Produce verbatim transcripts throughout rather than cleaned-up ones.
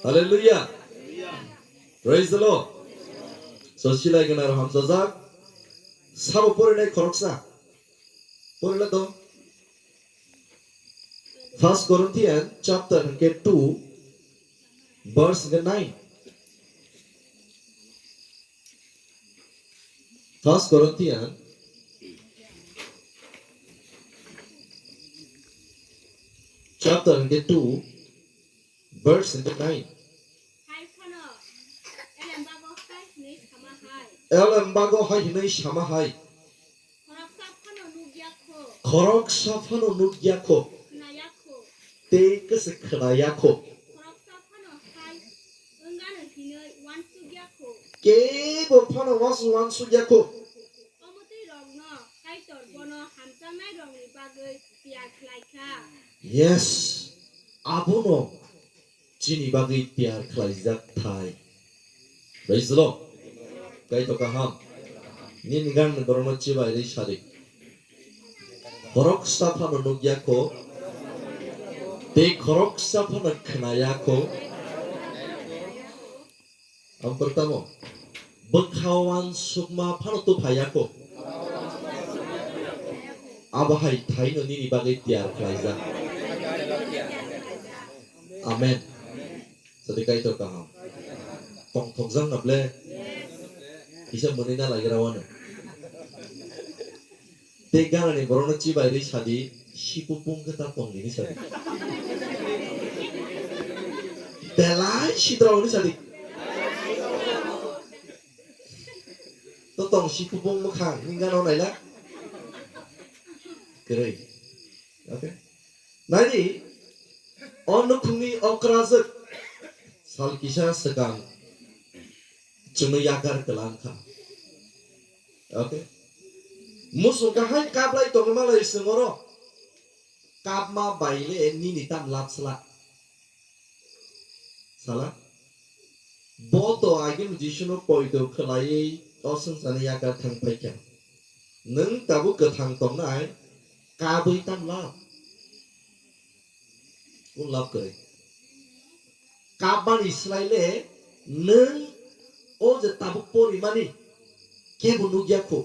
Hallelujah. Praise the Lord. So, silai gana hamjajak. Sabo porinai khoroksa. Porila to. First Corinthians chapter hwnkhe two, verse hwnkhe nine. First Corinthians chapter hwnkhe two, verse hwnkhe nine. Hai phano, elembago hai hwnwi sama hai. Elembago hai hwnwi sama hai. Khoroksa phano nukya kho. Khoroksa phano nukya kho. Khwnaya kho. Tei kwswk khwnaya kho. Khoroksa phano hai wngano hinwi uansukya kho. Kebo phano was-, uansukya kho. Omo twi rokno Kaitor bono hamjaknairokni bagwi tiyar khlai kha. Yes, abono chini bagwi tiyar khlaijak thai. Praise the Lord. Kaitor kaham. Nini gangni borokno chibai rwi sadi. Khoroksa phano nukya kho. Tei khoroksa phano khwnaya kho. Amportamo. Bwkha uansukma phano tuphaya kho. Abo hai thaino nini bagwi tiyar khlaijak. Amen. Sadi Kaitor kaham. Tongthokjak na ble? Kisa mwnwi na lagira wano. Tei ganani borokno chibai rwi sadi, sipupung khe ta tong hini sadi. Belai sidra hini sadi. To tong sipupung mwkhang hini gana naila. Kwrwi. Okay. Naidi, o nukhungni okrajwk sal kisa swkang chwngno yakar kwlang kha. Okay. Muchung kahai kaplai tongwi malai chwng oro. Kapma baile nini tam lab sla. Sala. Bo to agini Jisuno poito khwlaiwi o swngcharni yakar thang paikha. Nwng tabuk kwthang tongnai, kabwi tam lab. Kun lab kwrwi. Kapmani swlaile nwng o je tabuk porimani kebo nukya kho,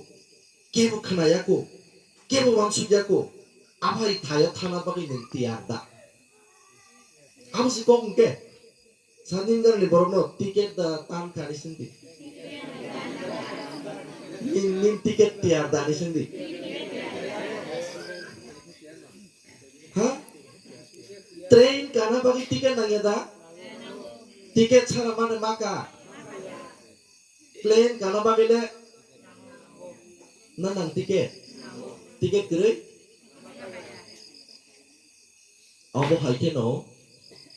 kebo khwnaya kho, kebo uansukya kho, aphai thaio thana bagwi nwng tiyar da? Abo se kok hwnkhe, saningarni borokno ticket da tan kha ni sindi. Nin, nin ticket tiyar da ni sindi. Ha? Train kana bagwi ticket nangya da? Ticket sara mane maka. Plane kana bagwi le na nang ticket? Ticket kwrwi? Abo hai kheno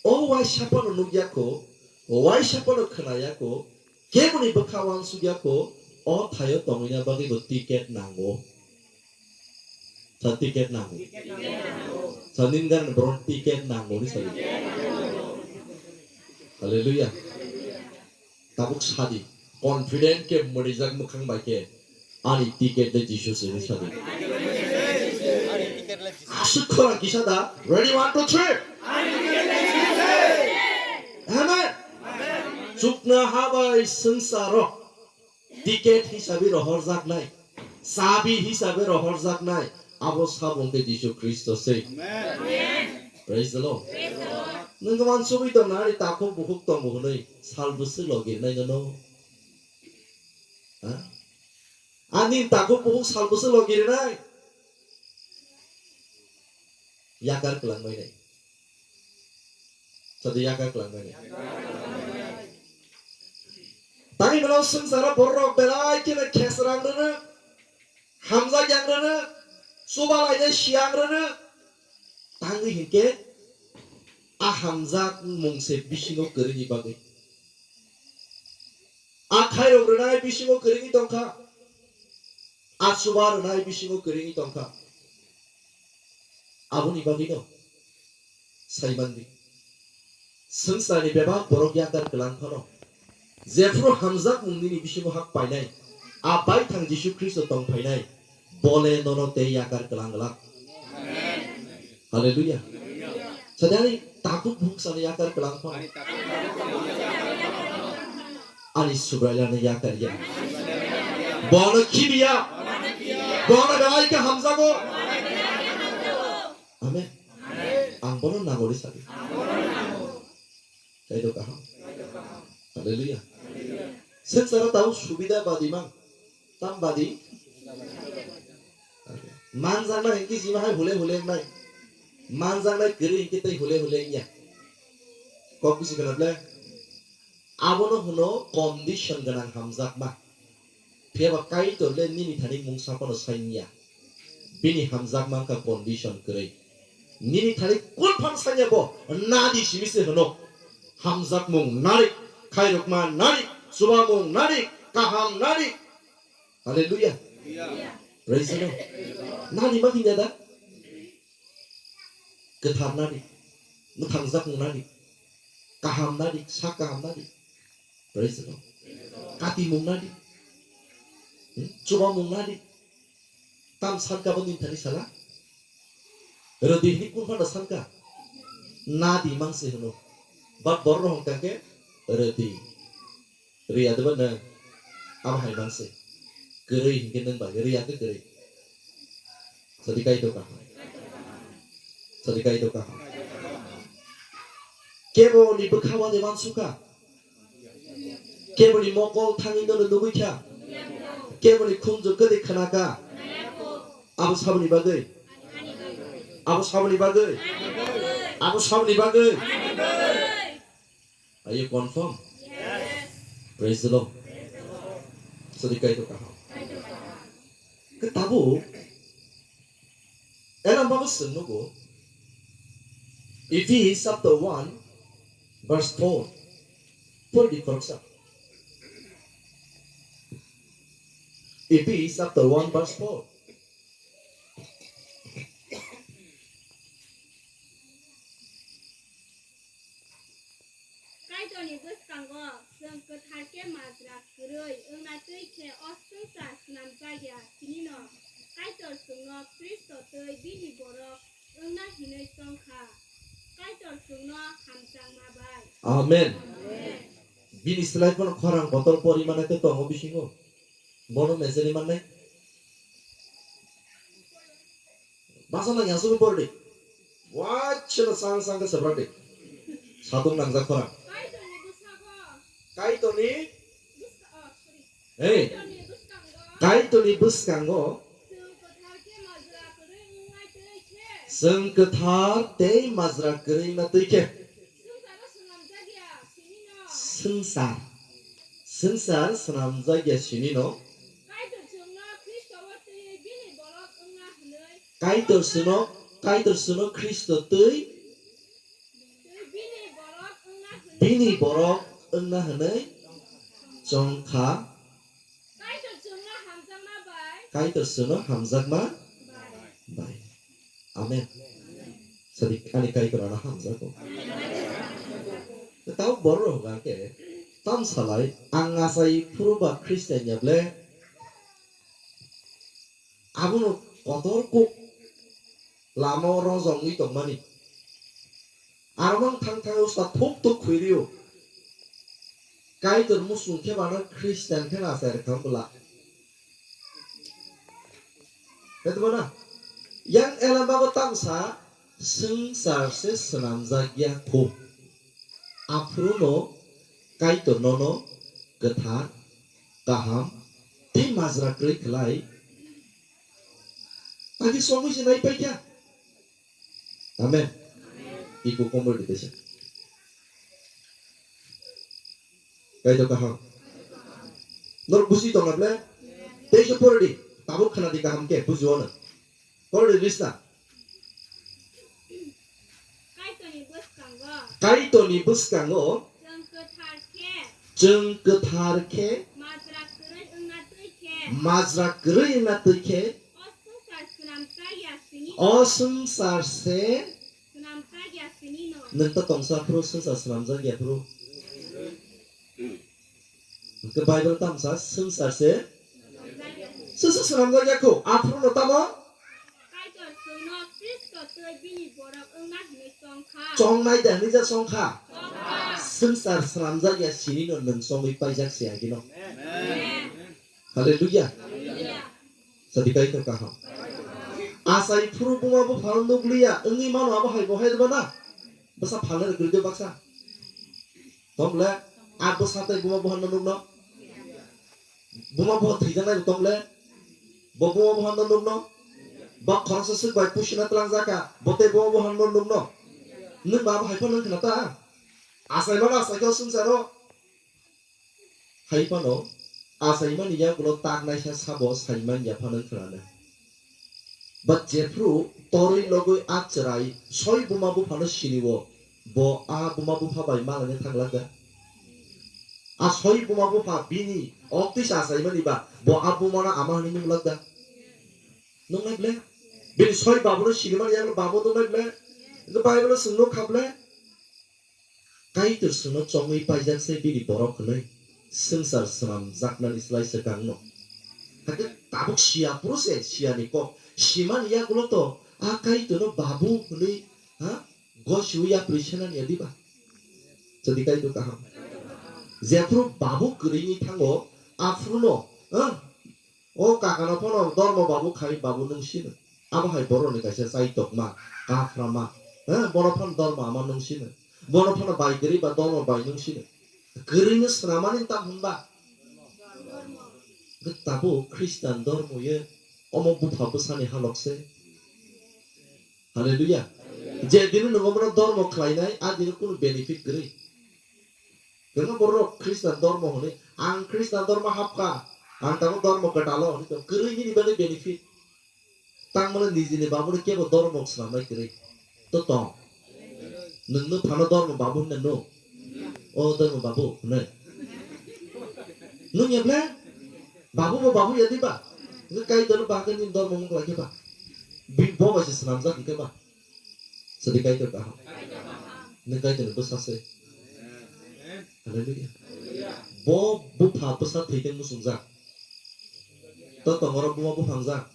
o waisa phano nukya kho, o waisa phano khwnaya kho, keboni bwkha uansukya kho, o thaio tongwina bagwi bo ticket nango. Sa ticket nango. Sa ningar ni boron ticket nango ni sadi. Hallelujah. Tabuk sadi. Confident khe mwnwijak mwkhang bai khe ani ticket le Jisu se ni sadi. Aswk khorang kisa da. Ready, one, two, three. Amen. Chukna ha bai swngcharo ticket hisabe rohorjaknai, chabi hisabe rohorjaknai, abo sabung khe Jisu Khristo se. Amen. Praise the Lord. Nwng uansugwi tongna ani takhuk bukhuk tongo hwnwi sal bwswk logi rwnai nono? Ha? Ani takhuk bukhuk sal bwswk logi rwnai? Yakar kwlangmani. Sadi yakar kwlangmani. Tani bono swngcharo borok belai kheno khesrang rwno, hamjak yang rwno, chuba lainai siyang rwno. Tangwi hinkhe a hamjak mung se bisingo kwrwini bagwi. A khairok rwnai bisingo kwrwngwi tongkha. A chuba rwnai bisingo kwrwngwi tongkha. Aboni bagwino saimandi. Swngcharni bebak borok yakar kwlang phano. Jephru hamjak mung nini bisingo hak painai, a baithang Jisu Khristo tong phainai, bole nono tei yakar kwlang glak. Hallelujah. Sadari Tabuk mungsani yakar kwlang phano. Ani Subraiyani yakar ya. Bono khibiya. Bono belai khe hamjago. Amen. Ang bono nagori sadi. Kaitor kaham. Hallelujah. Sengsara tau subida badi mang. Tam badi. Manjaknai hinkhe sima hai hule hule wngnai. Manjaknai kwrwi hinkhe tei hule hule wngya. Kok bisi gana ble. Abono hwno condition gwnang hamjakma. Phiya ba Kaitor le nini thani mungsa phano sai ya. Bini hamjakma wngkha condition kwrwi. Nini thani kul phano sai ya bo. Nadi simi se hwno. Hamjakmung nadi. Khairokma nadi. Chubamung nadi. Kaham nadi. Hallelujah. Praise the Lord. Nadi ma hinya da? Kwthar nadi. Mwthangjakmung nadi. Kaham nadi. Sak kaham nadi. Praise the Lord. Katimung nadi. Hmm? Chubamung nadi. Tam sanka bo nini thani sala. Rwdi hini kung phano sanka. Nadi mangsi hwno. But borok rok hwnkha khe rwdi. Rwya deba nwng. Abo hai mangsi. Kwrwi hinkhe nwng bai rwya khe kwrwi. Sadi Kaitor kaham. Sadi Kaitor kaham. Kebo ni bwkha o de mansukha. Kebo ni mokol thangwi nono nugwi kha. Kebo ni khunju kwdwi khna kha. Abo saboni bagwi. Abo saboni bagwi. Abo saboni bagwi. Are you confirm? Praise the Lord. Sadi Kaitor kaham. Khe tabuk, elam bago swng nugo, Ephes chapter one, verse four. Por di khoroksa. Ephes chapter one, verse four. Kaitorni bwskango chwng kwthar khe majra kwrwi wngna twi khe o swngchar swnamjak ya sinino Kaitor chwngno Khristo twi bini borok wngna hinwi chong kha. Kaitor chwngno hamjakma bai. Amen. Amen. Bini slai phano khorang botol pori mane khe tongo bisingo. Bono mejeri mannai. Basa nang yang suku pordi. Wacheno sang sang ke sebradi. Satung nang jak khorang. Kaitorni bwskango. Kaitorni. Bwska-, oh, sorry. Hey. Kaitorni bwskango. Kaitorni bwskango. Chwng kwthar khe majra kwrwi wngna twi khe. Chwng kwthar tei majra kwrwi wngna twi khe. Swngcharo swnamjak ya sinino. Swngchar. Swngchar swnamjak ya sinino. Kaitor chwngno Khristo o twiwi bini borok wngna hwnwi. Kaitor chwngno, Kaitor chwngno Khristo twi bini borok wngna hwnwi. Bini borok wngna hwnwi chong kha. Kaitor chwngno hamjakma bai. Kaitor chwngno hamjakma bai. Bai. Amen. Sadi ani Kaitor ano hamjago. Tau borok rok hwnkha khe tam salai ang achai phuru ba Christian ya ble abono kotor kuk lama o rojongwi tongmani. Armang thang thang usta thuk thuk khwi rio. Kaitor muchung khe bana Christian khe na achai rwkha bwla. Khe tongmana? Yang elamba bo tamsa swngchar se swnamjak ya kho. Aphuru no Kaitor nono kwthar, kaham, tei majra kwrwi khlai. Agi songwi se nai paikha. Amen. Iko komor di teisa. Kaitor kaham. Nor busi tong na ble? Teisa pore di. Tabuk khana di kaham ke buji wana. Pore di lista. Kaitorni bwskango. Kaitorni bwskango. Chwng kwthar khe. Chwng kwthar khe. Majra kwrwi wngna twi khe. Majra kwrwi wngna twi khe. O swngchar swnamjak ya sini. O swngchar se. Swnamjak ya sini no. Nwng to tongsa phuru swngchar swnamjak ya phuru. Hwnkhe Bible tamsa swngchar se. Swngchar swnamjak ya kho. Aphuru no tamo. Kaitor chwngno Khristo twi bini borok wngna Chongnai da hinwi ja chongkha. Swngchar swnamjak ya sini no nwng chongwi paijak se agino. Hallelujah. Sadi Kaitor kaham. Achai phuru buma buphano nukliya wngwi mano abo hai bo hai rwbana. Bwsa phalnai rwgwlwi baksa. Tong le, a bwsa tei buma buphano nukno. Buma buphano thwijaknai bo tong le. Bo buma buphano nukno. Ba khoroksa swk bai pusina tlangjak kha. Bo tei buma buphano nukno. Nwng ba abo hai phano wngkha na ta? Achai mano achai khe o swngcharo. Hai phano achaimani yagulo taknaisa sabo saiman ya phano khwnanai. But jephru torwi logwi a chwrai soi buma buphano sini-o, bo a buma bupha bai malaina thang lak da? A soi buma bupha bini oktwi sa achaimani ba, bo a bumano ama hwnwi nung lak da? Nungnai ble? Bini soi babuno sinimani yagulo babu nungnai ble? Bible-o chwng nukha ble? Kaitor chwngno chongwi paijak se bini borok hwnwi swngchar swnamjaknani slai swkangno. Hakhe tabuk siya phuru se siyani kok simani yagulo to a Kaitorno babu hwnwi, ha, gosiwi yapri senani ya diba? Chwdi Kaitor kaham. Jephru babu kwrwini thango, aphruno, ha, o kakano phano dormo babu khai babu nung sino. Abo hai borokni kaisa chaitokma, kaphrama. Eh, bono phano dormo ama nung sino. Bono phano bai kwrwi ba dormo bai nung sino. Kwrwino swnamani tam hwnba. Tabuk Khristan dormo ye omo bupha bwsani halok se. Hallelujah. Je dino nung omono dormo khlainai, a dino kunu benefit kwrwi. Kwbangma borok Khristan dormo hwnwi, "Ang Khristan dormo hapkha, ang tamo dormo kwtalo," hwnwi tong. Kwrwi nini bagwi benefit. Tangmani nijini babuno kebo dormo swnamnai kwrwi. To tong. Nwngno phano dormo babu hwnwi nw? O dormo babu hwnwi. Nung ya ble? Babu bo babu ya diba? Nung Kaitorno bahai khe nini dormo wng lai khe ba? Bi-, bo bai se swnamjak hwn khe ba? Sadi Kaitor kaham. Nung Kaitorni bwsa se. Hallelujah. Bo bupha bwsa thwi tei muchungjak. To tongoro buma buphangjak.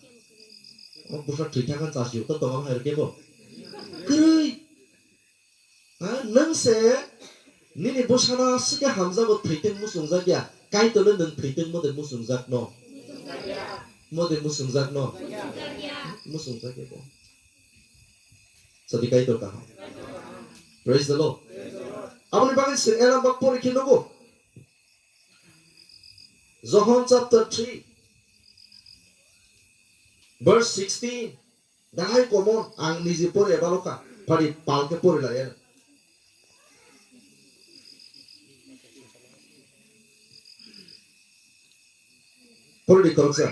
O bwsa thwi thangkhan chasio, to tongoro hai rwkhe bo. Kwrwi. Ha, nwng se nini bwsano aswk khe hamjago, thwi tei muchungjak ya. Kaitorle nwng thwi tei mode muchungjak no? Mode muchungjak no? Muchungjak ya bo. Sadi Kaitor kaham. Praise the Lord. Aboni bagwi chwng elam bak pori khe nugo. John chapter three, verse sixteen. Dahai common, ang niji pori ebalo kha. Phari pal khe pori lai. Pori di khoroksa.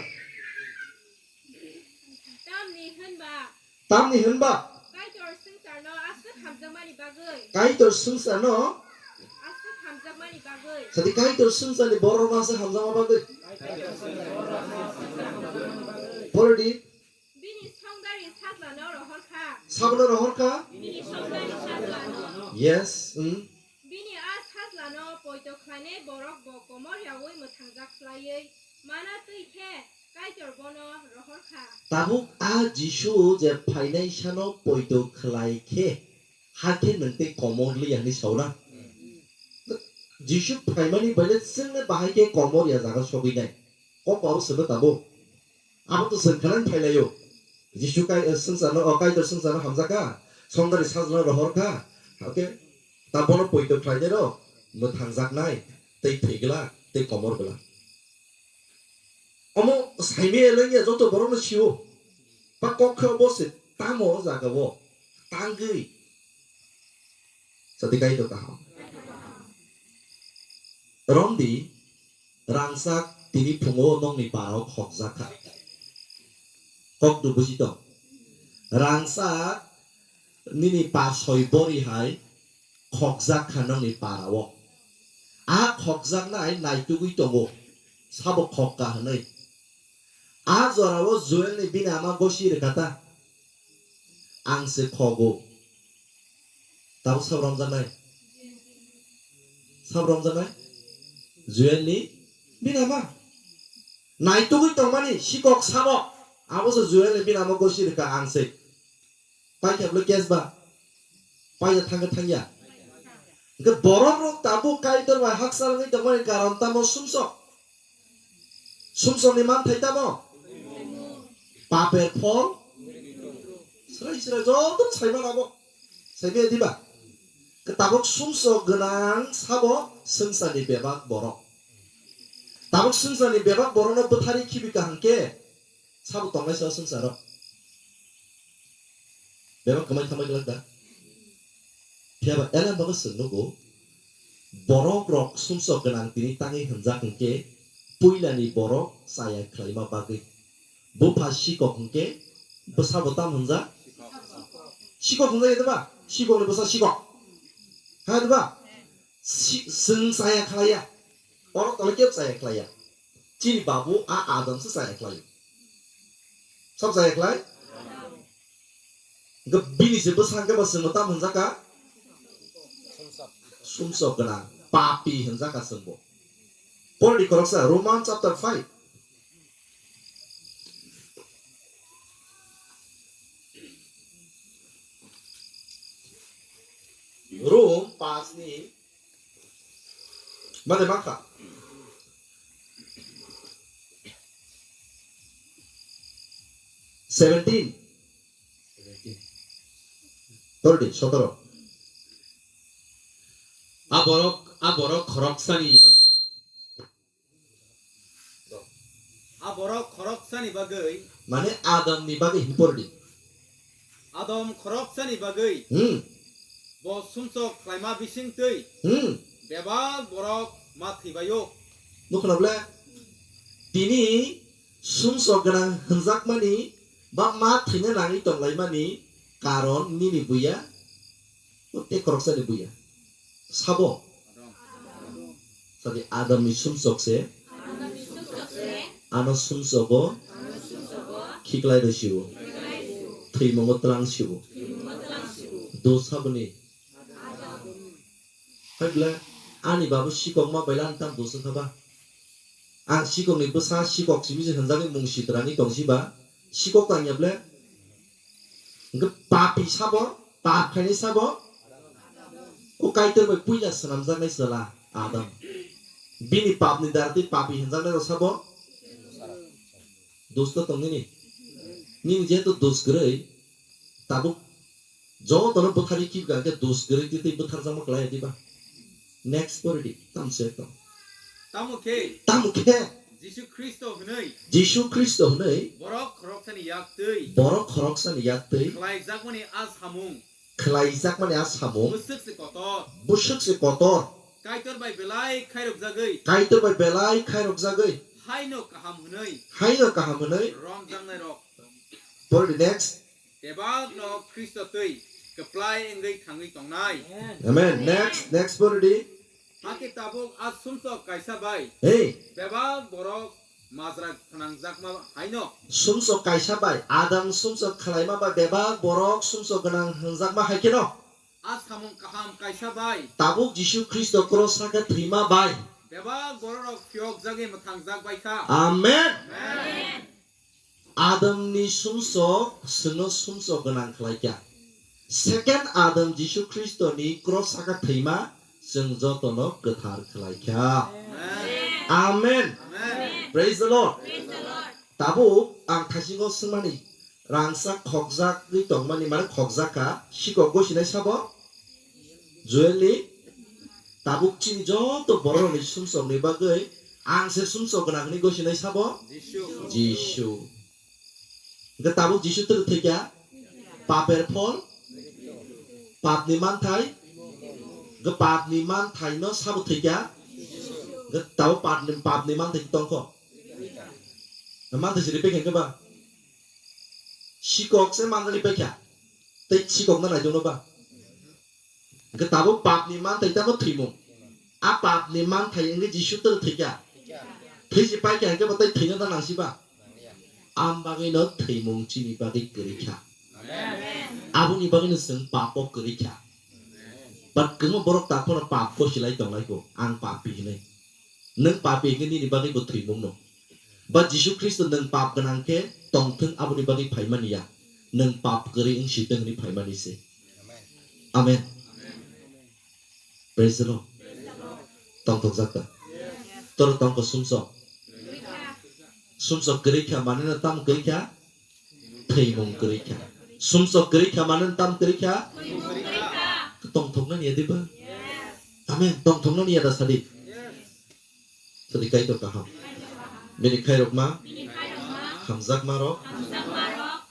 Tamni hwnba. Tamni hwnba. Kaitor swngcharno aswk hamjakmani bagwi. Kaitor swngcharno. Aswk hamjakmani bagwi. Sadi Kaitor swngcharni borokno aswk hamjakma bagwi. Pori di. Bini songdari sajlano rohor kha. Sabno rohor kha? Bini songdari sajlano. Yes. Mm. Bini a sajlano poito khlainai borok bo komor yaui mwthangjak khlaiwi mana twi khe Kaitor bono rohor kha. Tabuk a Jisu je phainai sano poito khlai khe, hakhe nwng tei komor li ya hwnwi sauna? Jisu phaimani baile chwngno bahai khe komor ya jaga sogwi nai. Kok abo swngno tabuk. Abo to chwng khanan phailaio. Jisu kai, eh, swngcharno, o Kaitor swngcharno hamjakha, songdari sajlano rohor kha. Hakhe ta bono poito khlainai rok mwthangjaknai, tei thwi glak, tei komor glak. Omo saimaya lengya joto borokno sio. Ba kok khe obo se tamo o jaga o tangwi. Sadi Kaitor kaham. Romdi, rangchak tini phungo nokni parao khokjak kha. Kok do buji tong. Rangchak nini pa soi bori hai khokjak kha nokni parao. A khokjaknai naitugwi tongo, sabo khokka hwnwi. A jorao Joelni bini ama gosi rwkha ta? Ang se khogo. Tabuk sab romjaknai? Sab romjaknai? Joelni bini ama. Naitugwi tongmani sikok sabo. Abo se Joelni bini ama gosi rwkha ang se. Paikha bwle case ba? Paida thangkhe thangya. Hwnkhe borok rok tabuk Kaitor bai hakchal wngwi tongmani karon tamo sumsok? Sumsokni manthai tamo? Paper phol. Srai srai joto saimano abo. Saimaya diba? Tabuk sumsok gwnang sabo swngcharni bebak borok. Tabuk swngcharni bebak borokno bwtharwi khibi kaham khe sabo tongnai se o swngcharo. Bebak kwmai thamai glak da? Phiya ba elem bago chwng nugo, borok rok sumsok gwnang tini tangwi hwnjak hwnkhe puilani borok chaya khlaima bagwi. Bupha sikok hwnkhe bwsabo tam hwnjak? Sikok hwnjak ya diba? Sikokni bwsa sikok. Ha diba? Si-, chwng chaya khlaiya. Oro tole kebo chaya khlaiya. Chini babu a Adam se chaya khlaio. Sab chaya khlai? Hwnkhe bini se bwsa hwnkhe ba chwngno tam hwnjak kha? Sumsok gwnang, papi hwnjak kha chwngbo. Pordi khoroksa, Roman chapter five. Rom paanch ni mane makha. Seventeen. Thirty, sotoro. A borok, a borok khoroksani bagwi. A borok khoroksani bagwi. Mane Adamni bagwi hin pordi. Adam khoroksani bagwi. Hmm. Bo sumsok khlaima bisingtwi. Hmm. Bebak borok ma thwibaio. Nukhna ble? Tini sumsok gwnang hwnjakmani ba ma thwina nangwi tonglaimani karon nini buya. O tei khoroksani buya. Sabo? Sadi Adamni sumsok se. Ano sumsogo khiklai rw siwo. Thwimungo twlang siwo. Dos saboni. Hai bwle, ani babu sikok ma baila ang tam dos wngkha ba? Ang sikokni bwsa sikok simi se hwnjagwi mung sitrangwi tong si ba? Sikok tangya ble? Hwnkhe papi sabo, pap khainai sabo, o Kaitor bai puila swnamjaknai chwla Adam. Bini papni dara tei papi hwnjaknai rok sabo? Dos to tong nini? Nini jehetu dos kwrwi, tabuk jotono bwtharwi kibga hwnkhe dos kwrwi twi twi bwtharjakma kwlai diba? Next pori di, tamo se tong. Tamo khe Tamo khe Jisu Khristo hwnwi Jisu Khristo hwnwi borok khoroksani yak twi borok khoroksani yak twi khlaijakmani a samung khlaijakmani a samung bwswk se kotor. Bwswk se kotor. Kaitor bai belai khairokjagwi Kaitor bai belai khairokjagwi haino kaham hwnwi haino kaham hwnwi romjaknairok. Pori di next. Bebak no Khristo twi kwplai wngwi thangwi tongnai. Amen. Next, next pori di. Hakhe tabuk a sumsok kaisa bai Hey. Bebak borok majra phnangjakma haino. Sumsok kaisa bai, Adam sumsok khlaima bai bebak borok sumsok gwnang hwnjakma hai kheno. A samung kaham kaisa bai. Tabuk Jisu Khristo cross sakhe thwima bai. Bebak bororok phiyokjagwi mwthangjak bai kha. Amen. Amen. Adamni sumsok chwngno sumsok gwnang khlai kha. Second Adam Jisu Khristoni cross saka thwima chwng jotono kwthar khlai kha. Amen. Amen. Amen. Praise the Lord. Praise the Lord. Tabuk ang thaisingo swngmani rangchak khokjagwi tongmani mane khokjak kha, sikok gosinai sabo? Joelni tabuk chini joto bororokni sumsokni bagwi ang se sumsok gwnang hwnwi gosinai sabo? Jisu. Jisu. Hwnkhe tabuk Jisu twrwk thwikha? Paper phol? Papni manthai? Hwnkhe papni manthaino sabo thwikha? Hwnkhe tabuk papni, papni manthai tongkho? Manthai se ripikha hwnkhe ba? Sikok se manthai ripikha? Tei sikokno naitokno ba? Hwnkhe tabuk papni manthai tamo thwimung. A papni manthai wngwi Jisu twrwk thwikha. Thwi se paikha hwnkhe bo tei thwino da nangsiba? Am bagwino thwimung chini bagwi kwrwi kha. Aboni bagwino chwng papo kwrwi kha. But kwbangma borok tak phano pap gosilai tonglaikho, ang papi hinwi. Nwng papi hwnkhe nini bagwi bo thwimungno. Ba Jisu Khristo nwng pap gwnang khe tongthwng aboni bagwi phaimani ya. Nwng pap kwrwi wngsithwng hwnwi phaimani se. Amen. Praise the Lord. Tongthokjak ta. Toro tongkha sumsok. Sumsok kwrwi kha, manwino tamo kwrwi kha? Thwimung kwrwi kha. Sumsok kwrwi kha, manwino tamo kwrwi kha? Tongthoknani ya diba? Amen. Tongthoknani ya da sadi? Sadi Kaitor kaham. Bini khairokma, hamjakmarok,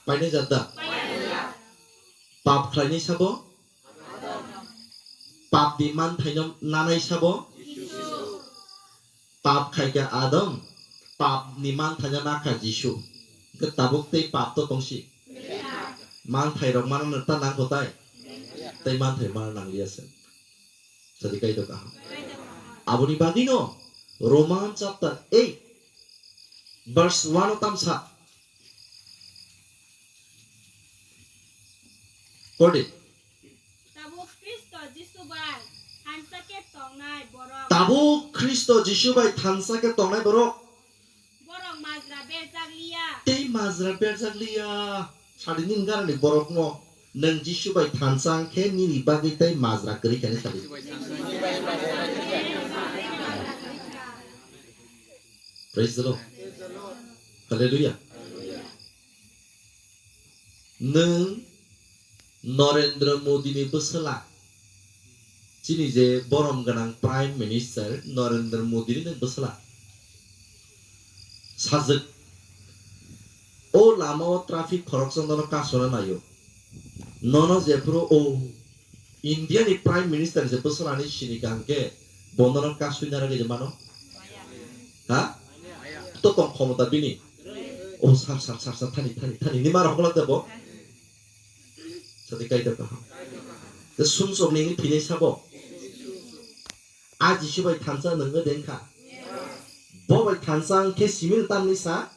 painai jat da? Pap khlainai sabo? Pap ni manthaino nanai sabo? Pap khaikha Adam, pap ni manthaino nakha Jisu. Hwnkhe tabuk tei pap to tongsi. Manthai rok manna ta nangkho tai. Tei manthai manna nangliya se. Sadi Kaitor kaham. Aboni bagwino Roman chapter eight verse one o tamsa. Pori. Tabuk Khristo Jisu bai thansa khe tongnai borok. Tabuk Khristo Jisu bai thansa khe tongnai borok. Borok majra berjak liya. Tei majra berjak liya. Sadi nini ganani borokno nwng Jisu bai thansa wng khe nini bagwi tei majra kwrwi kha hwnwi sadi. Praise the Lord. Hallelujah. Nwng Narendra Modi ni bwswla, chini je borom gwnang Prime Minister Narendra Modi ni nwng bwswla sajwk. O lama o traffic khoroksa nono kasona naio. Nono jephuru o India ni Prime Minister je bwswlani sini kaham khe bo nono kasui narwgwi je mano? Ha? To tong khomota bini. O sar sar sar sar thani thani thani ni mar hoklak de bo. Sadi Kaitor kaham. Te sumsok ni phinai sabo. A Jisu bai thansa nwng de wngkha. Bo bai thansa wng khe simi tamni sa.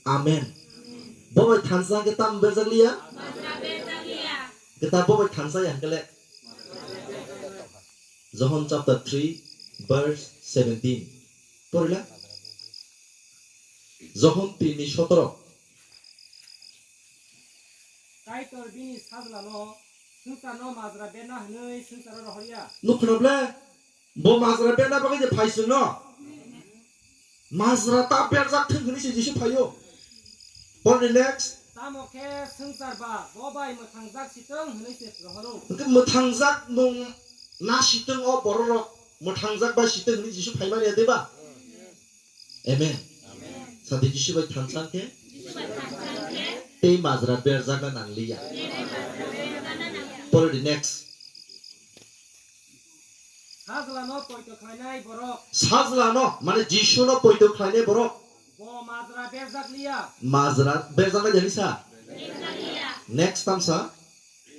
Amen. Bo bai thansa wng khe tam berjak liya. Khe ta bo bai thansa ya hwnkhe le. Johon chapter three verse seventeen. Porila. Johon tini sotoro. Kaitor bini sajlano swngcharno majra berna hwnwi swngcharo rohorya. Nukhwna ble, bo majra berna bagwi je phai chwngno. Majra ta berjak thwng hwnwi se Jisu phaio. Porni next. Tamo khe swngchar ba bo bai mwthangjak sitwng hwnwi se rohoro. Hwnkhe mwthangjak nung na sitwng o bororok mwthangjak ba sitwng hwnwi Jisu phaimani ya deba? Amen. Sadi Jisu bai thansa khe tei majra berjakna nangliya. Pore di next. Sajlano poito khlainai borok. Sajlano, mane Jisuno poito khlainai borok. Bo majra berjak liya. Majra berjaknai jani sa? Next tamsa.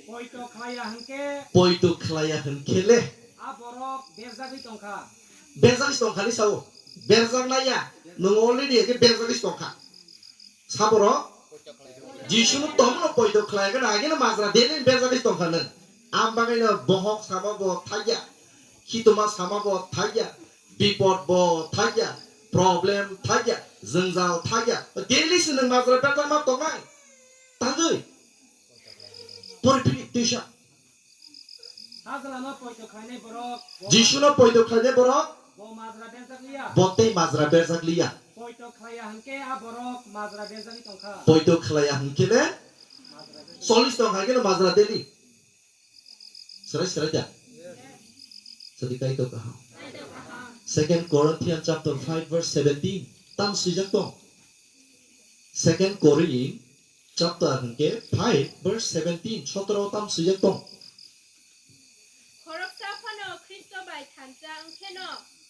Poito khlaiya hwnkhe. Poito khlaiya hwnkhe le. A borok berjagwi tongkha. Berjagwi tongkha ni sao. Berjaknai ya. Nwng already hwnkhe berjagwi tongkha. Sa borok. Jisuno tongmano poito khlai gana ageno majra dele berjagwi tongkha nwng. Am bagwino bohok sama bo thaiya. Khituma sama bo thaiya. Bipod bo thaiya. Problem thaiya. Jwngjal thaiya. Dele se nwng majra berjakma tongnai. Tangwi. Pori phiri twisa. Sajlano poito khlainai borok. Jisuno poito khlainai borok. Bo majra berjak liya. Bo tei majra berjak liya. Poito khlaiya hwnkhe a borok majra berjagwi tongkha. Poito khlaiya hwnkhe le. Majra berjak. Solis tong hai khe no majra deli. Serai serai da. Sadi Kaitor kaham. Second Corinthians chapter five verse seventeen. Tam swijak tong. Second Corinth chapter hwnkhe five verse seventeen, sotoro tam swijak tong. Khoroksa phano Khristo bai thansa wngkheno.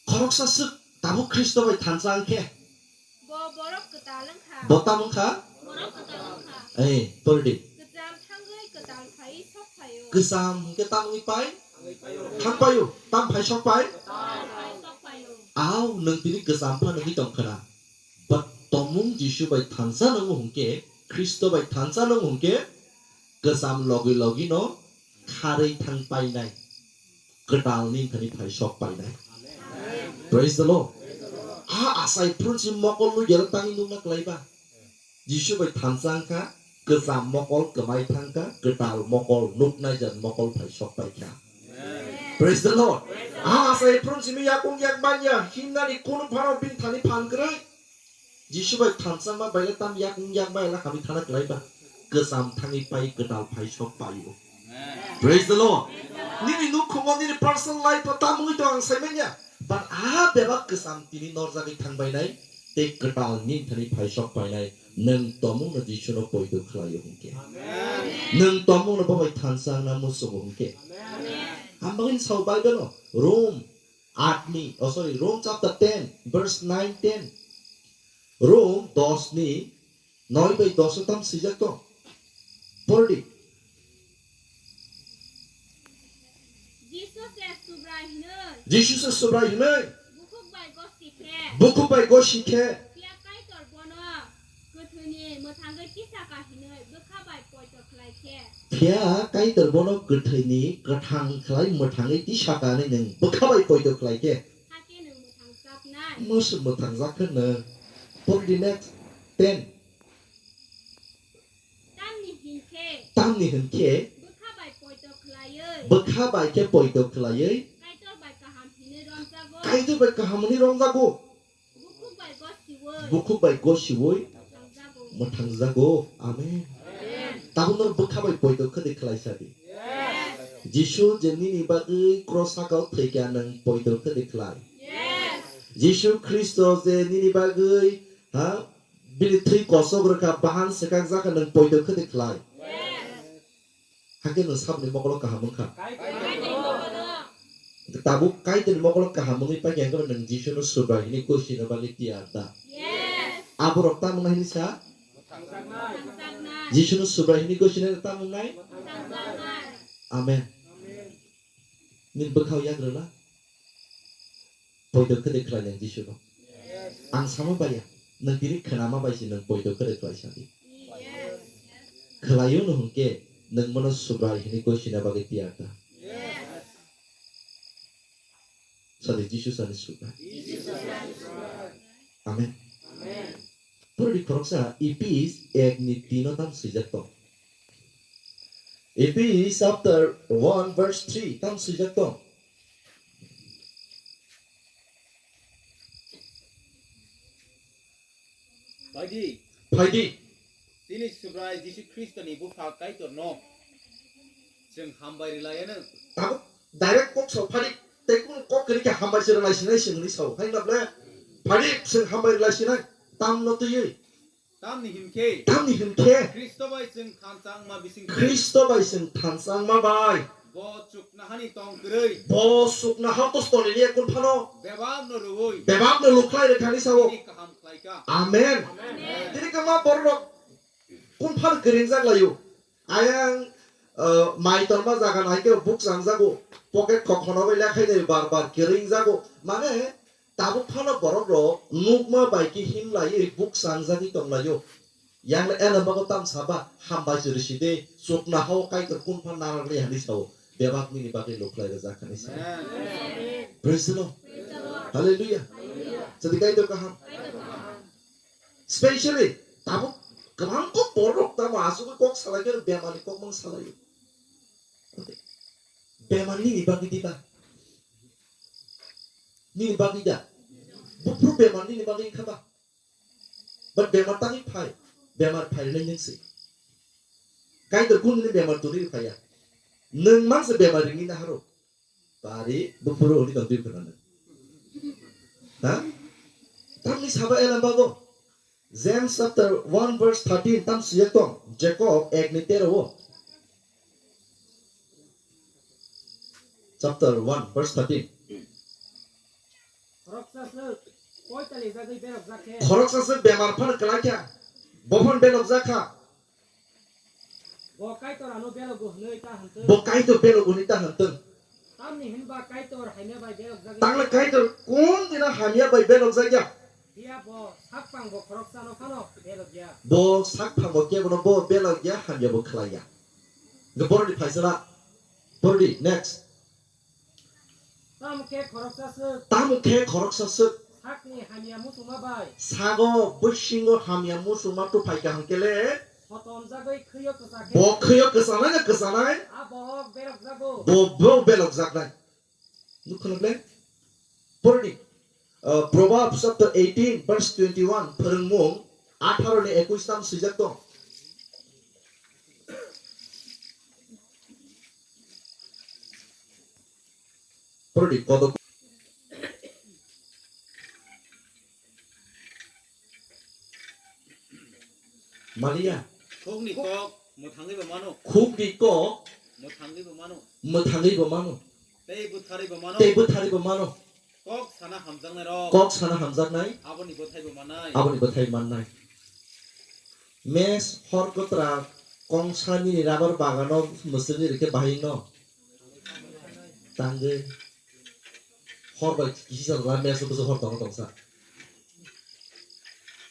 Khoroksa swk tabuk Khristo bai thansa wngkhe. Bo borok kwtal wngkha. Bo tam wngkha? Borok kwtal wngkha. Ei, pori di. Kwcham thangwi kwtal phai sok phaio. Kwcham hwnkhe tam wngwi pai? Thang paio. Tam phai sok pai? Kwtal phai sok phaio. Au, nwng tini kwcham phano wngwi tongkha na? But tomung Jisu bai thansa nango hwnkhe, Khristo bai thansa nango hwnkhe, kwcham logi logi no kharwi thang painai, kwtal ni thani phai sok painai. Praise the Lord. A asai phunsi mokol lugiyalo tangwi nukna kwlaiba. Jisu bai thansa wngkha, Kwcham mokol kwmai thangkha, kwtal mokol, nuknai jan mokol phai sok paikha. Praise the Lord. Ah, sai phrung simi yakung yak manya, himnani kunu phano bini thani phan kwrwi. Jisu bai thansa ma bai le tam yakung yak bai la kami thana kwlai ba. Kwcham thangwi pai, kwtal phai sok paio. Praise the Lord. Nini nukhungo, nini personal life o tamungwi tong ang sai manya. But ah, bebak kwcham tini norjagwi thang bainai, tei kwtal nini thani phai sok painai. Nwng tomungno Jisuno poito khlaio hwnkhe. Nwng tomungno bo bai thansa wngna muchungo hwnkhe. Ang bagwino sao Bible o, Rome atni, oh sorry, Rome chapter ten, verse nine, ten. Rome dos ni noi bai dos o tam swijak tong. Pordi. Jisu se Subrai hinwi. Jisu se Subrai hinwi. Bukhuk bai gosi khe. Bukhuk bai gosi khe. Phiya Kaitor bono kwthwini mwthangwi tisaka hinwi bwkha bai poito khlai khe. Phiya Kaitor bono kwthwini kwthang khlai mwthangwi tisaka hinwi nwng bwkha bai poito khlai khe. Hakhe nwng mwthangjaknai. Mwswk mwthangjak khe nwng. Pordi next ten. Tamni hinkhe. Tamni hinkhe. Bwkha bai poito khlaiwi. Bwkha bai khe poito khlaiwi. Kaitor bai kaham hinwi romjago. Kaitor bai kaham hinwi romjago. Bukhuk bai gosiwi. Bukhuk bai gosiwi. Mwthangjago. Mwthangjago. Amen. Amen. Tabukno bwkha bai poito khwdwi khlai sadi. Yes. Jisu je nini bagwi cross sakao thwikha nwng poito khwdwi khlai. Yes. Jisu Khristo je nini bagwi, ha, bini thwi kosok rwkha, bahan swkak jakha nwng poito khwdwi khlai. Yes. Hakhe nwng saboni mokolo kaham wngkha. Tabuk Kaitorni mokolo kaham wngwi paikha hwnkhe nwng Jisuno Subrai hinwi gosina bagwi tiyar da? Yes. Aborok tamo wngna hinwi sa? Mwthangjaknai. Jisuno Subrai hinwi gosina tamo wngnai? Mwthangjaknai. Amen. Amen. Nini bwkhao yak rwla. Poito khwdwi khlai nang Jisuno. Ang sama baiya, nwng tini khwnama bai se nwng poito khwdwi khlai sadi. Khlaio no hwnkhe nwng bono Subrai hinwi gosina bagwi tiyar ta. Sadi Jisu sani Subrai. Amen. Pordi khoroksa Ephes ek ni tin o tam swijak tong. Ephes chapter one verse three tam swijak tong. Phaidi. Phaidi. Chini Subrai Jisu Khristoni Bupha Kaitorno chwng hambai rwlaianw. Tabuk direct kok sao phaidi. Tei kunu kok kwrwi khe hambai se rwlai sinai se hwnwi sao. Hai na ble? Phaidi chwng hambai rwlai sinai. Tamno twiwi. Tamni hinkhe. Tamni hinkhe. Khristo bai chwng thansa wngma bising. Khristo bai chwng thansa wngma bai. Bo chuknohani tong kwrwi. Bo chuknohao to tonini ekun phano. Bebakno rwui. Bebakno lukhlai rwkhani sao. Tini kaham khlaikha. Amen. Amen. Tini kwma bororok kun phano kwrwngjak laio. Ayang, uh, mai tonma jaga nai khe buk changjago, pocket khokhono bai lekhai nai bar bar kwrwngjago. Mane, tabuk phano borok rok nukma bai khe him laiwi buk changjagwi tong laio. Yang le eno bago tam saba, hambai se rwside, chuknohao Kaitor kun phan narak le hani sao, bebak nini bagwi lukhlai rwjak hani sao. Amen. Praise the Lord. Hallelujah. Jadi Kaitor kaham. Specially, tabuk kwbang kok borok tamo asugwi kok salai khe bemar ni kok mang salai. Bemar nini bagwi diba? Nini bagwi da? Buphuru bemar nini bagwi kha ba? But bemar tangwi phai, bemar phai rwnai nwng se. Kaitor kunu ni bemar tongwi phaiya. Nwng mang se bemar ringwi naharo. Bari, buphuru hwnwi tong twi phano. Ha? Tamni sabo elam bago. James chapter one verse thirteen tam swijak tong. Jacob ek ni tero o. Chapter one verse thirteen. Khoroksa swk poitali jagwi belok jakhe. Khoroksa swk bemar phano kwlai kha. Bo phano belok jakha. Bo Kaitor ano belogo hwnwi ta hwntwng. Bo Kaitor belogo hwnwi ta hwntwng. Tamni hwnba Kaitor hamya bai belok jagwi. Tangla Kaitor kun dina hamya bai belok jakya. Phiya bo sakphang bo khoroksano phano belok ya. Bo sakphang bo kebono bo belok ya, hamya bo khlai ya. Hwnkhe borokni phaisala. Borokni next. Tamo khe khoroksa swk. Tamo khe khoroksa swk. Sakni hamya muchungma bai. Sago bisingo hamya muchungma tuphai kaham khe le. Hotomjagwi khwiyo kwchakhe. Bo khwiyo kwchanai na kwchanai? A bohok berokjago. Bo, bo belokjaknai. Nukho na ble? Porni. Uh, Proverbs chapter eighteen, verse twenty-one, phwrwngmung atharo ni ekwis tam swijak tong. Porni, kodo. Maliya. Khukni kok mwthangwi bo mano. Khukni kok mwthangwi bo mano. Mwthangwi bo mano. Tei bwtharwi bo mano. Tei bwtharwi bo mano. Kok sana hamjaknai rok. Kok sana hamjaknai. Aboni bwthai bo mannai. Aboni bwthai mannai. Mes hor kwtra kongsa nini rabar bagano mwswkni rikhe bahai no. Tangwi. Hor bai kisa la mes bwswk hor tongo tongsa.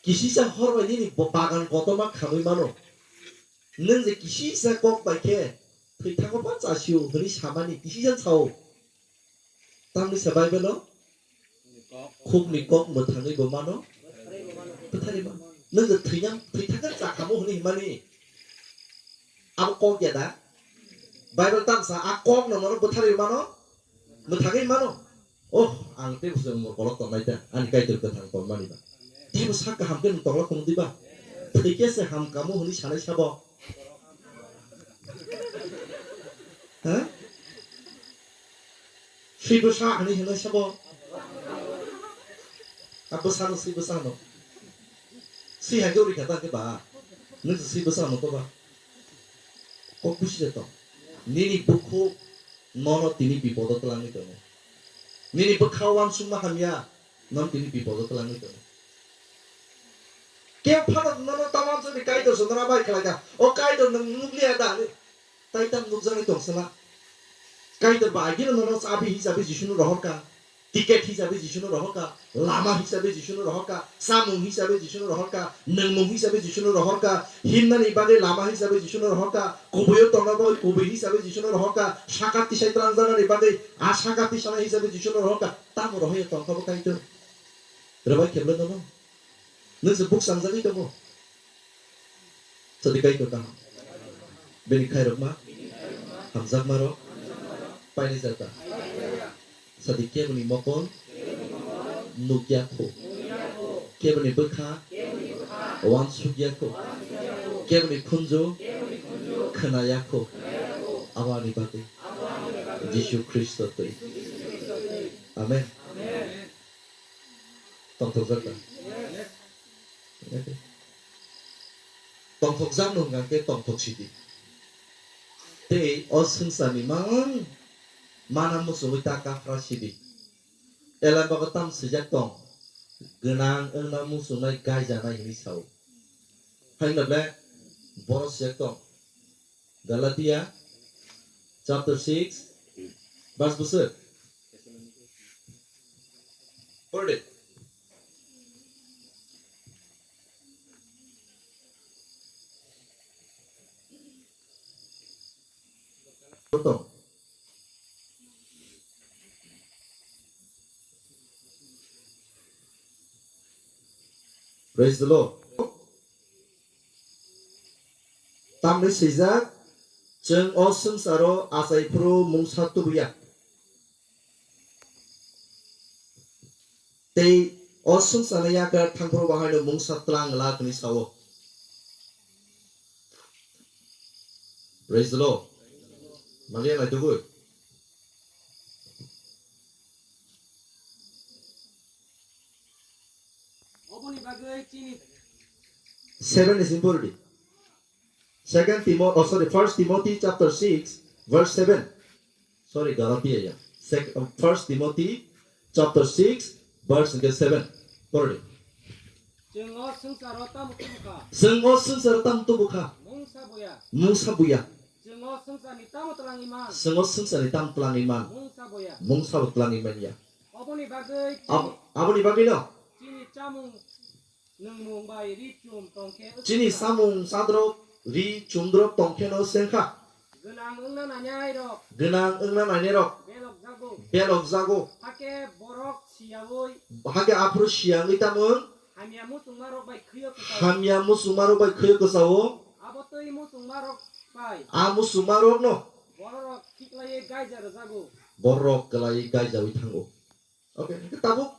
Kisisa hor bai nini bo-, bagan kotorma khamwi mano. Nwng je kisisa kok bai khe thwi thango phan chasio hwnwi samani kisisa sao. Tamni sa Bible o khukni kok mwthangwi bo mano. Bwtharwi mano. Nwng je thwinang, thwi thangkhe chakhamo hwnwi himani. Abo kok ya da? Bible tamsa a kok no mano bwtharwi mano. Mwthangwi mano. Oh, ang tei bwswk umor kolok tongnai ta, ani Kaitor kwthang tongmani ba. Tei bo sak kaham khe nwng tongla khumdi ba. Thwikhe se hamkamo hwnwi sanai sabo. Ha? Swi bwsa hwnwi hwnwi sabo. A bwsano swi bwsa hwno. Swi hai khe uri kha ta khe ba. Nwng se swi bwsa hwno to ba. Kok busi de to. Nini bukhuk nono tini bipodo twlangwi tongo. Nini bwkha uansukma hamya, nono tini bipodo twlangwi tongo. Kebo phano nono ta uansukni Kaitor se nono bai khlai kha. O Kaitor nwng nukliya da? Tai tam nukjaknai tong sala. Kaitor ba agino nono chabi hisabe Jisuno rohor kha. Ticket hisabe Jisuno rohor kha, lama hisabe Jisuno rohor kha, chamung hisabe Jisuno rohor kha, nwngmung hisabe Jisuno rohor kha, himnani bagwi lama hisabe Jisuno rohor kha, kubuio tongna bagwi kubui hisabe Jisuno rohor kha, saka tisai twlangjaknani bagwi a saka tisanai hisabe Jisuno rohor kha, tamo rohorya tongkha bo Kaitor? Rwbai khe bwlai nono? Nwng se buksangjagwi tongo. Sadi Kaitor kaham. Bini khairokma, hamjakmarok, paini jata. Sadi keboni mokol nukya kho. Keboni bwkha uansukya kho. Keboni khunju khwnaya kho. Aboni bagwi Jisu Khristo twi. Amen. Tongthokjak da? Tongthokjak no hwnkha khe tongthok sidi. Tei o swngcharni mang mana muchungwi ta kaphra sidi. Elai bago tam swijak tong, gwnang wngna muchungnai gaijanai hwnwi sao. Haino ble boro swijak tong. Galatia chapter six, verse bwswk. Pore de. Koto. Praise the Lord. Tamni swijak, chwng o swngcharo achai phuru mungsa tubuya. Tei o swngcharni yakar thangphuru bahaino mungsa twlang glak hwnwi sao. Praise the Lord. Maliya naitugwi. Oboni bagwi chini seven is important. Second Timothy, oh sorry, First Timothy chapter six, verse seven. Sorry, Galatia ya. Sec-, uh, First Timothy chapter six, verse seven. Pore. Chwng o swngcharo tamo tubu kha? Chwng o swngcharo tamo tubu kha? Mungsa buya. Mungsa buya. Chwng o swngcharni tamo twlangwi man? Chwng o swngcharni tamo twlangwi man? Mungsa buya. Mungsa bo twlangwi man ya. Oboni bagwi Ab-, aboni bagwi no? Chini chamung nwngmung bai ri chum tongkhe chini samung sadrok ri chumdrok tongkhe no sengkha. Gwnang wngna nainai rok. Gwnang wngna nainai rok. Belok jago. Belok jago. Hake borok siyawi. Hake aphuru siyangwi tamung. Hamya muchungma rok bai khwiyo kwchao. Hamya muchungma rok bai khwiyo kwchao. Twi muchungmarok bai. A muchungmarokno Bororok khiklaiwi gaija rwjago. Bororok kwlaiwi gaijawi thango. Okay, hwnkhe tabuk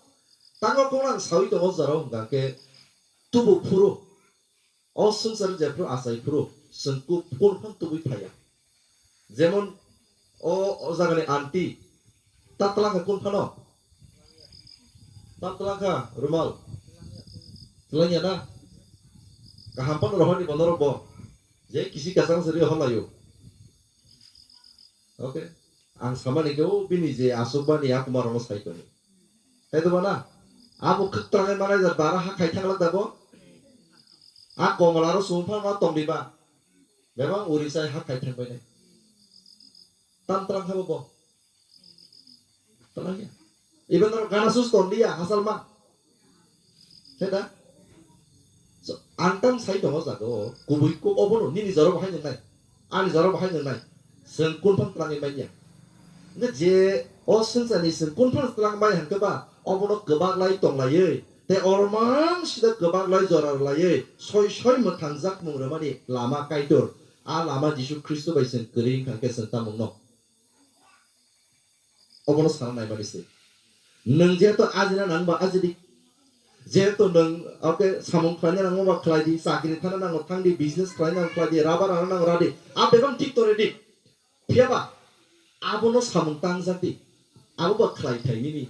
tango khorang sawi tongo jora hwnkha khe tubu phuru. O swngchar jephru achai phuru chwng ku-, kun phang tubui phaiya. Jemon o, o jagani aunty ta twlangkha kun phano? Ta twlangkha rumal? Twlangya na? Kaham phano rohorni bonorok bo. Je kisi kasang sari holayo. Okay. Ang samani khe o bini je aswkmani a kumarokno sai tongo. Hai to bana? Abo khwk twlangwi manai da bara ha khai thang lak da bo? A komla aro sumung phang ma tong di ba? Bebak uri chai ha khai thang bai nai. Tam twlang kha bo bo? Twlang ya. Iben aro gana sus ton di ya, hasal ma. Heda? So, ang tang sai tongo jaga o, kubui kuk obono, nini jora bo hai nwngnai, ani jora bo hai nwngnai, chwng kun phang twlangwi manya. Hwnkhe je o swngcharni chwng kun phang twlang mai hwnkhe ba, obono kwbak lai tonglaiwi, tei oro mang sida kwbak lai jora rwlaiwi, soi soi mwthang jakmung rwmani lama Kaitor, a lama Jisu Khristo bai chwng kwrwi wngkha hwnkhe chwng tamungno. Obono sana naimani se. Nwng jehetu ajina nang ba ajidi. Jehetu nwng, okay, samung khlaina nang ba khlai di, chakri thana nang thang di, business khlaina nang khlai di, rubber rana nang ra di. A bebak thik tore di. Phiya ba, abono samung tang jak di. Abo ba khlai thai nini.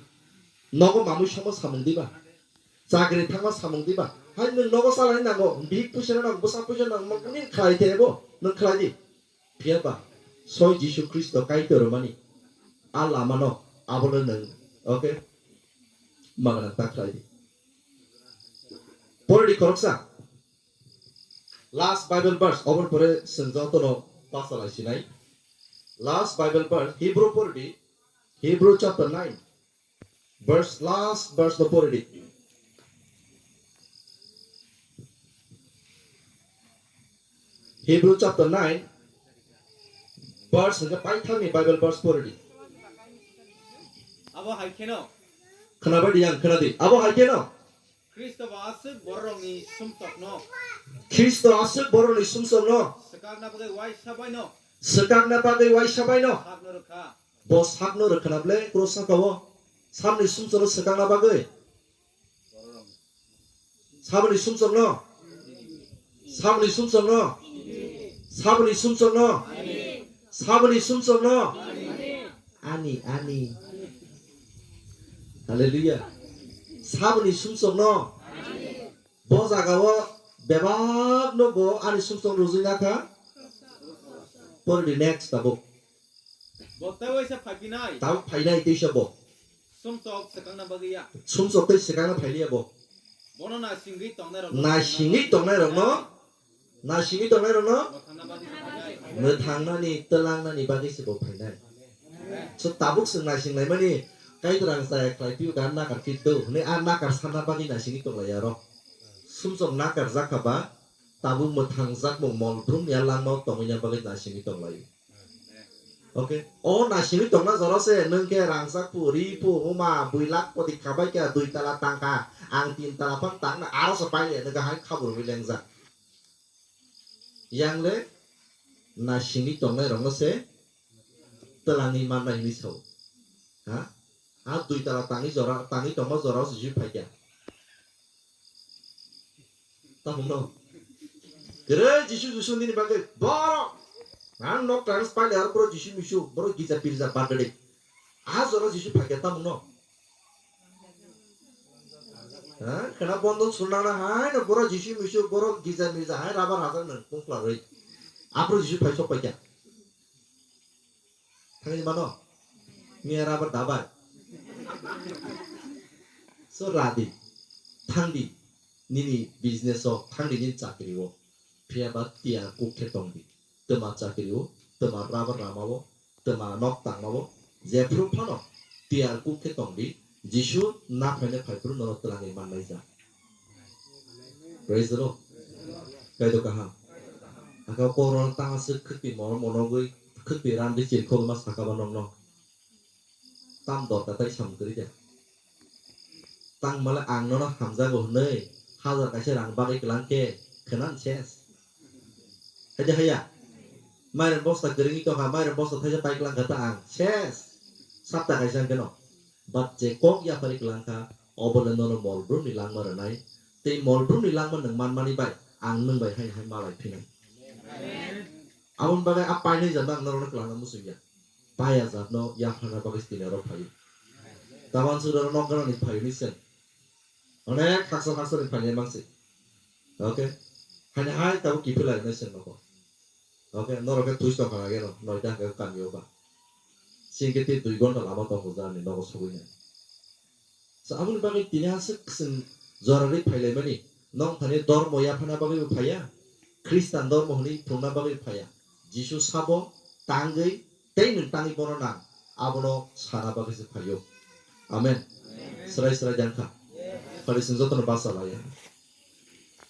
Nogo mamui somo samung di ba. Chakri thangma samung di ba. Hai nwng nogo salai nango, bihik puisa nango, bwsa puisa nango, nini khlai thai bo, nwng khlai di. Phiya ba, soi Jisu Khristo Kaitor rwmani a lamano abono nwng, okay, magwnang ta khlai di. Pori di khoroksa. Last Bible verse, obor pore chwng jotono pasalai sinai. Last Bible verse, Hebrew pori di, Hebrew chapter nine. Verse, last verse no pori di. Hebrew chapter nine, verse hwnkhe paithakni Bible verse pori di. Abo hai kheno. Khnabai di yang, khna di. Abo hai kheno. Khristo bo aswk bororokni sumsokno. Khristo aswk bororokni sumsokno. Swkakna bagwi uaisa baino. Swkakna bagwi uaisa baino. Sakno rwkha. Bo sakno rwkhwna ble kros saka o. Samni sumsokno swkakna bagwi. Saboni sumsokno. Saboni sumsokno. Saboni sumsokno. Saboni sumsokno. Ani, ani. Hallelujah. Saboni sumsokno. Bo jaga o bebak no bo ani sumsok rujui na kha. Pori di next tabuk. Bo tei waisa phaipinai. Tabuk phainai teisa bo. Sumsok swkangna bagwi ya. Sumsok tei swkangna phailiya bo. Bono na singwi tongnai rok. Na singwi tongnai rok no. Na singwi tongnai rok no. Mwthangna bagwi se phainai. Mwthangnani, twlangnani bagwi se bo phainai. So tabuk swng naising laimani, Kaitor ang chaya khlai phio, ga nakar phit do hwnwi a nakar sanna bagwi naisingwi tonglaiya oro. Sumsok nakar jak kha ba, tabuk mwthang jakmung mol brumni a langmao tongwina bagwi naisingwi tonglaio. Okay, o naisingwi tongna jora se nwng khe rangchak phu, ri phu, wngma bui lakh koti khabai kha, dui tala tang kha, ang tin tala phano tang na, aro se pai le, nwng khe hai khaburwi lengjak. Yang le naisingwi tongnai rokno se twlangwi mannai hwnwi sao. Ha? A dui tala tangwi jora, tangwi tongma jora o Jisu phai kha. Tamo no? Kwrwi Jisu, Jisu nini bagwi borok. Ang nok tang spy le aro borok Jisu misu, borok gija pirja bagwi. A jora Jisu phai kha tamo no? Ha? Khena bondo sunna na hai no borok Jisu misu, borok gija mirja hai rabar hajar nang pungkla rwi. Aphuru Jisu phai sok pai kha. Thangwi mano? Miya rabar dabai. So radi. Thangdi. Nini business o, thangdi nini chakri o. Phiya ba tiya kuk khe tongdi. Twma chakri o, twma rabar rama o, twma nok tangma o, jephru phano tiyar kuk khe tongdi, Jisu naphaino phaiphru nono twlangwi mannai ja. Praise the Lord. Kaitor kaham. Aka korona tang aswk khwtwi mono monogwi khwtwi randwi chirkhogma sakaba nokno. Tam dorkar tai samung kwrwi kha. Tang male ang nono hamjago hwnwi hajar kaisa rang bagwi kwlang khe khwnan ses. Haide haya. Mairum bosta kwrwngwi tongkha, mairum bosta thaisa pai kwlangkha ta ang. Ses. Sapta kaisa hwnkhe no. But je kok yapharwi kwlangkha, obo le nono molbrumni langma rwnai. Tei molbrumni langma nwng manmani bai ang nwng bai haino hai malai phinai. Aboni bagwi a painai jat ang norokno kwlangna muchungya. Paya jatno yapharna bagwi tini oro phaio. Tabang sura nok ganani phaio ni sen. Onek haksa haksa ni phainai mangsi. Okay. Haino hai tabuk kiphilai nai sen nokho. Okay, norok khe thuis tongkha lage no, noita hwnkhe kamio ba. Singkhe tei dui ghonta lama tongo jarni nogo sogwi nai. So, aboni bagwi tini aswk chwng jorarwi phailaimani, nong thani dormo yaphana bagwi bo phaiya, Khristan dormo hwnwi phunukna bagwi phaiya. Jisu sabo tangwi tei nwng tangwi bono nang, abono sana bagwi se phaio. Amen. Srai srai jang kha. Phari chwng jotono basa laiya.